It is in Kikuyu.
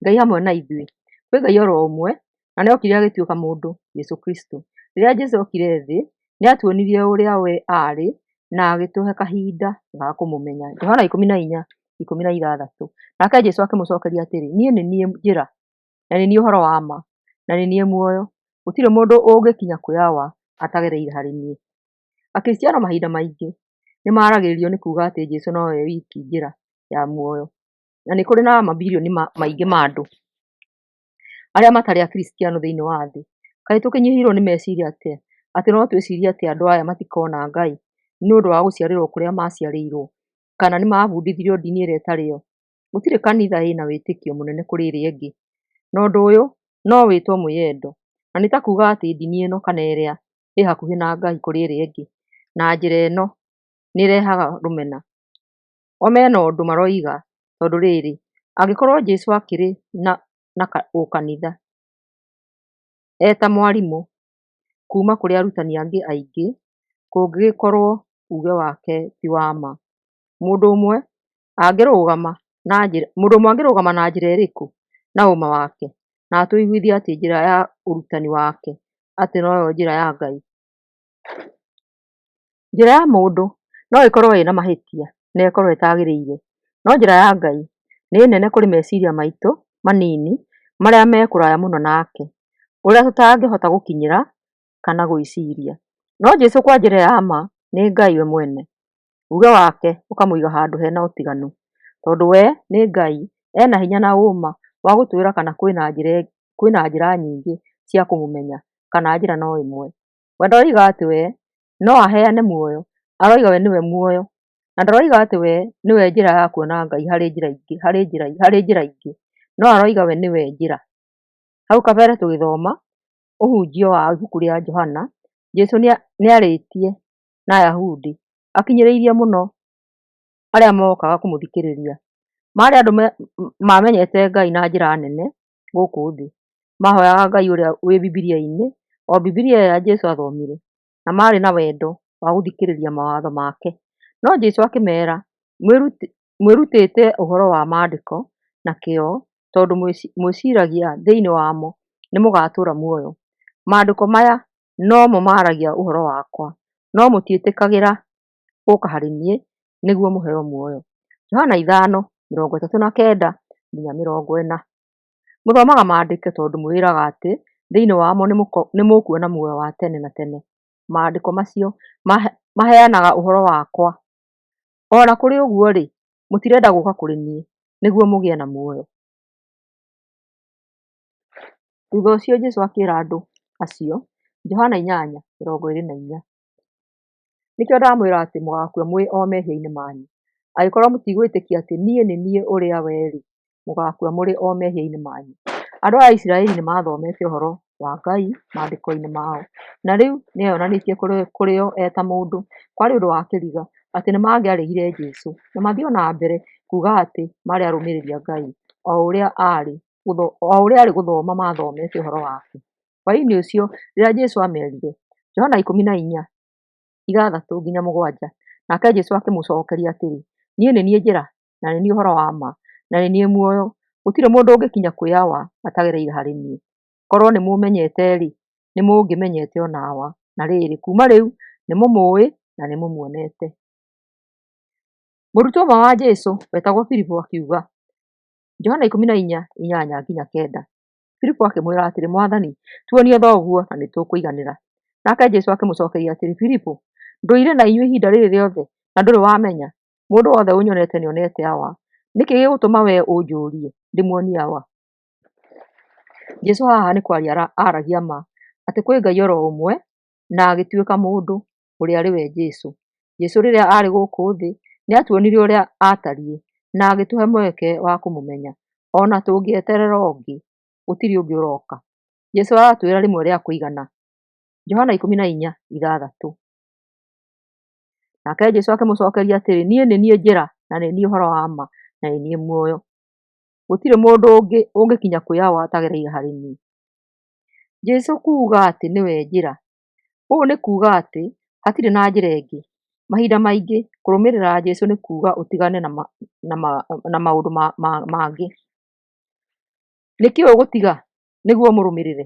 Ngai hamwe na ithuĩ. Kwĩ Ngai oro ũmwe, na nĩokire agĩtuĩka mũndũ, Jesũ Kristo. Rĩrĩa Jesũ okire thĩ, nĩatuonirie ũrĩa we aarĩ na agĩtũhe kahinda ga kũmũmenya. Johana 14:16. Nake Jesũ akĩmũcokeria atĩrĩ, niĩ nĩ niĩ njĩra, na nĩ niĩ ũhoro wa ma, na nĩ niĩ muoyo. Gũtirĩ mũndũ ũngĩkinya kwĩ Awa atagereire harĩ niĩ. Akristiano mahinda maingĩ nĩ maragĩrĩrio nĩ kuuga atĩ Jesũ nowe wiki njĩra ya muoyo. Na nĩ kũrĩ na mabirioni maingĩ ma andũ arĩa matarĩ Akristiano thĩinĩ wa thĩ. Kaĩ tũkĩnyihĩirwo nĩ meciria atĩa atĩ no twĩcirie atĩ andũ aya matikona Ngai nĩ ũndũ wa gũciarĩrwo kũrĩa maciarĩirwo, kana nĩ mabundithirio ndini ĩrĩa ĩtarĩ yo. Gũtirĩ kanitha ĩna wĩtĩkio mũnene kũrĩ ĩrĩa ĩngĩ. Na ũndũ ũyũ no wĩtwo mwĩyendo, na nĩ ta kuuga atĩ ndini ĩno kana ĩrĩa ĩ hakuhĩ na Ngai kũrĩ ĩrĩa ĩngĩ, na njĩra ĩno nĩ ĩrehaga rũmena. O mena ũndũ maroiga tondũ rĩrĩ, angĩkorwo Jesũ akĩrĩ na ũkanitha eta mwarimũ kuma kũrĩ arutani angĩ aingĩ, kũngĩgĩkorwo uge wake ti wa ma. Mũndũ ũmwe angĩrũgama na njĩra ĩrĩkũ na ũma wake na atũiguithie atĩ njĩra ya ũrutani wake atĩ noyo njĩra ya Ngai? Njĩra ya mũndũ no ĩkorwo ĩna mahĩtia na ĩkorwo ĩtagĩrĩire, no njĩra ya Ngai nĩ nene kũrĩ meciria maitũ manini marĩa me kũraya mũno nake, ũrĩa tũtangĩhota gũkinyĩra kana gwĩciria. No Jesũ kwa njĩra ya ma nĩ Ngai we mwene. Uge wake ũkamũiga handũ hena ũtiganu, tondũ we nĩ Ngai, ena hinya na ũma wa gũtwĩra kana kwĩna njĩra nyingĩ cia kũmũmenya kana njĩra no ĩmwe. We ndaroiga atĩ we no aheane muoyo, aroiga we nĩwe muoyo, na ndaroiga atĩ we nĩwe njĩra ya kuona Ngai harĩ njĩra ingĩ, no aroiga we nĩwe njĩra. Hau kabere tũgĩthoma ũhunjio wa ibuku rĩa Johana, Jesũ nĩarĩtie na Ayahudi akinyĩrĩirie mũno arĩa mokaga kũmũthikĩrĩria. Marĩ andũ mamenyete Ngai na njĩra nene gũkũ thĩ. Mahoyaga Ngai ũrĩa wĩ Bibilia-inĩ, o Bibilia ĩrĩa Jesũ athomire, na marĩ na wendo wa gũthikĩrĩria mawatho make. No Jesũ akĩmera, mwĩrutĩte ũhoro wa maandĩko na kĩyo tondũ mwĩciragia thĩinĩ wamo nĩ mũgatũũra muoyo. Maandĩko maya nomo maragia ũhoro wakwa, no mũtiĩtĩkagĩra gũka harĩ niĩ nĩguo mũheo muoyo. Johana 5:39-40. Mũthomaga maandĩko tondũ mwĩĩraga atĩ thĩinĩ wamo nĩ mũkuona muoyo wa tene na tene. Maandĩko macio maheanaga ũhoro wakwa. O na kũrĩ ũguo-rĩ, mũtirenda gũka kũrĩ niĩ nĩguo mũgĩe na muoyo. Thutha ũcio Jesũ akĩra andũ acio, Johana 8:24. Nĩkĩo ndamwĩra atĩ mũgaakua mwĩ o mehia-inĩ manyu. Angĩkorwo mũtigwĩtĩkia atĩ niĩ nĩ niĩ ũrĩa we-rĩ, mũgaakua mũrĩ o mehia-inĩ manyu. Andũ a Isiraeli nĩ mathomete ũhoro wa Ngai maandĩko-inĩ mao, na rĩu nĩeyonanĩtie kũrĩ o eta mũndũ. Kwarĩ ũndũ wa kĩriga atĩ nĩmangĩaregire Jesũ na mathiĩ o na mbere kuuga atĩ marĩ arũmĩrĩri a Ngai, o ũrĩa arĩ gũthoma mathomete ũhoro wake. Hwaĩ-inĩ ũcio rĩrĩa Jesũ aamerire, Johana 14:6-7, nake Jesũ akĩmũcookeria atĩrĩ, niĩ nĩ niĩ njĩra, na nĩ niĩ ũhoro wa ma, na nĩ niĩ muoyo. Gũtirĩ mũndũ ũngĩkinya kwĩ Awa atagereire harĩ niĩ. Korwo nĩmũũmenyete-rĩ, nĩmũngĩmenyete o na Awa. Na rĩrĩ, kuuma rĩu nĩmũmũũĩ na nĩmũmuonete. Mũrutwo ũmwe wa Jesũ wetagwo Filipu akiuga, Johana 14:8-9. Filipu akĩmwĩra atĩrĩ, Mwathani, tuonie Thoguo na nĩtũkũiganĩra. Nake Jesũ akĩmũcookeria atĩrĩ, Filipu, ndũire na inyuĩ ihinda rĩrĩ rĩothe na ndũrĩ wamenya? Mũndũ wothe ũnyonete nĩonete Awa. Nĩ kĩĩ gĩgũtũma wee ũnjũũrie ndĩmuonie Awa? Jesũ haha nĩ kwaria aragia ma atĩ kwĩ Ngai oro ũmwe na agĩtuĩka mũndũ, ũrĩa arĩ we Jesũ. Jesũ rĩrĩa aarĩ gũkũ thĩ nĩatuonirie ũrĩa aatariĩ na agĩtũhe mweke wa kũmũmenya. O na tũngĩeterera ũngĩ, gũtirĩ ũngĩ ũroka. Jesũ aratwĩra rĩmwe rĩa kũigana. Johana 14:6. Nake Jesũ akĩmũcookeria atĩrĩ, niĩ nĩ niĩ njĩra, na nĩ niĩ ũhoro wa ma, na nĩ niĩ muoyo. Gũtirĩ mũndũ ũngĩkinya kwĩ Awa atagereire harĩ niĩ. Jesũ kuuga atĩ nĩwe njĩra. Ũũ nĩ kuuga atĩ hatirĩ na njĩra ĩngĩ. Mahinda maingĩ kũrũmĩrĩra Jesũ nĩ kuuga ũtigane na maũndũ mangĩ. Nĩkĩĩ ũgũtiga nĩguo ũmũrũmĩrĩre?